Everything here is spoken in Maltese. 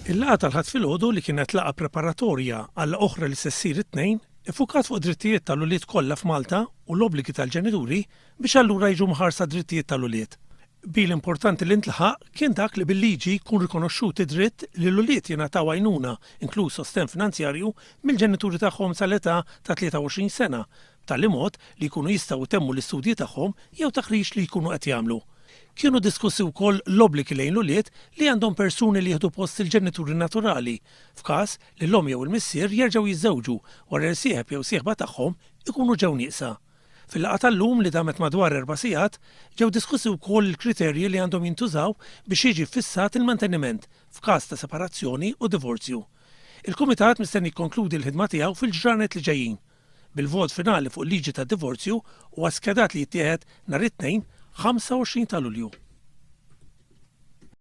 Il-laqgħa tal-Ħadd filgħodu li kienet laqgħa preparatorja għal laqgħa oħra li se ssir it-Tnejn, iffukat fuq id-drittijiet tal-ulied kollha f'Malta u l-obbligi tal-ġenituri biex allura jiġu mħarsa d-drittijiet tal-ulied. Qbil importanti li ntlaħaq kien dak li bil-liġi jkun rikonoxxut id-dritt li l-ulied jingħataw għajnuna, inkluż sostenn finanzjarju, mill-ġenituri tagħhom sal-età ta' 23 sena, b'tali mod li jkunu jistgħu jtemmu l-istudji tagħhom jew taħriġ li jkunu qed jagħmlu. Kienu diskussi wkoll l-obbligi lejn l-ulied li għandhom persuni li jieħdu post il-ġenituri naturali, f'każ li l-omm jew il-missier jerġgħu jiżżewġu wara li sieħeb jew sieħba tagħhom ikunu ġew nieqsa. Fil-laqgħa tal-lum li damet madwar erba' sigħat, ġew diskussi wkoll il-kriterji li għandhom jintużaw biex jiġi ffissat il-manteniment f'każ ta' separazzjoni u divorzju. Il-Kumitat mistenni jikkonkludi l-ħidma tiegħu fil-ġranet li ġejjin. Bil-vot finali fuq il-liġi tad-divorzju huwa skedat li jittieħed nhar it-Tnejn 25 ta' Lulju.